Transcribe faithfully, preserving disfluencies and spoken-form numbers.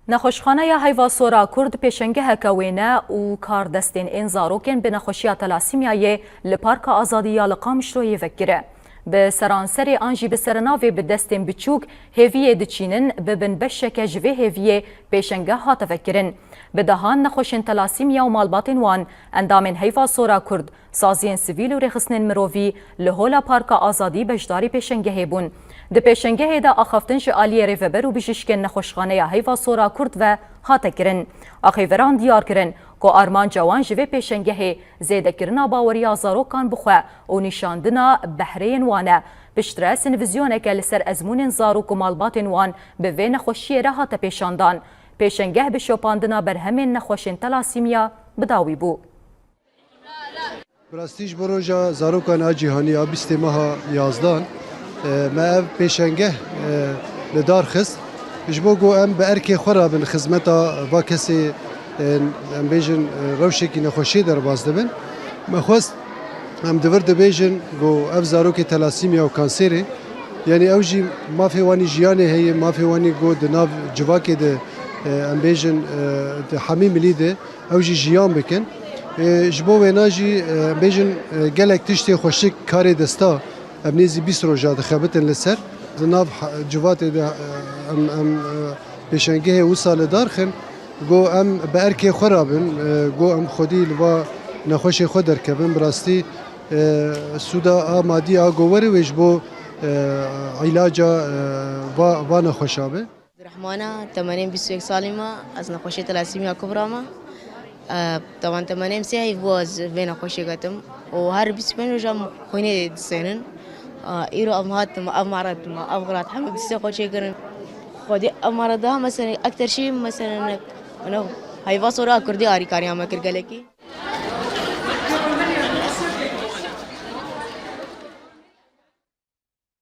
Nexweşxaneya Heyva Sora Kurd pêşengeheke wêne û kar destên ên zarokên bi nexweşiya telasîmyayê li Parka Azadî ya li Qamişloyê vekire. Bi seranserê an jî bi serinavê bi destên biçûk hêviyê diçînin, bibin beşeke ji vê hêviyê pêşengeh hate vekirin. Bi dehan nexweşên telasîmya û malbatên wan, endamên Heyva Sora Kurd, saziyên sivîl û rêxistinên mirovî li Hola Parka Azadî beşdarî pêşengehê bûn. Di pêşengehê de axaftin ji aliyê rêveber û bijîşkên Nexweşxaneya Heyva Sora Kurd ve hate kirin. Axêveran diyar kirin ku armanca wan ji vê pêşengehê zêdekirina baweriya zarokan bi xwe û nîşandina behreyên wan e. Piştre sînvizyoneke li ser ezmûnên zarok û malbatên wan bi vê nexweşiyê re hate pêşandan. Pêşengeh bi şopandina berhemên nexweşên telasîmiya bi dawî bû. Bi rastî ji bo roja zarokan a cîhanî a bîstê meha yazdan, e, me ev pêşengeh, e, li dar xist. Ji bo ku em bi erkê xwe re bin xizmeta va kesê, e, em bêjin, e, rewşekî nexweşiyê derbas dibin. Me xwest, em di vir dibêjin ku ev zarokê telasîmiya û kanserê, yanî ew jî mafê wanî jiyanê heye, mafê wanî ku di nav civakê de, e, em bêjin, e, di hemî milî de, ew jî jiyan bikin. E, ji bo wêna jî, e, bêjin, e, gelek tiştê xweşik karê desta, em nêzî bîst roja dixebitin li ser. Di nav ha-, civatê de, e, em, em, e, pêşengehê wisa li dar xin, go em bi erkê xwe rabin, e, go em xwedî li va nexweşê xwe derkevin. Bi rastî, e, sûda a madî a go were wê ji bo, e, îlaca, e, va, va nexweşa be. Abdurrahmana, temenê min bîst û yek salî me, ez nexweşê telasîmiya kubra me. E, tevan temenê min sê heyv bû ez vê nexweşê ketim. Û her bîst û pênc roja min xwînê disênin. E, îro em hatim, ev mare dime, ev xilat hemî bîstê xwe çêkirin. Xwedî ev mare daha mesela ekter şî mesela ne, ne heyva sora kurdî arîkariya me kir gelekî.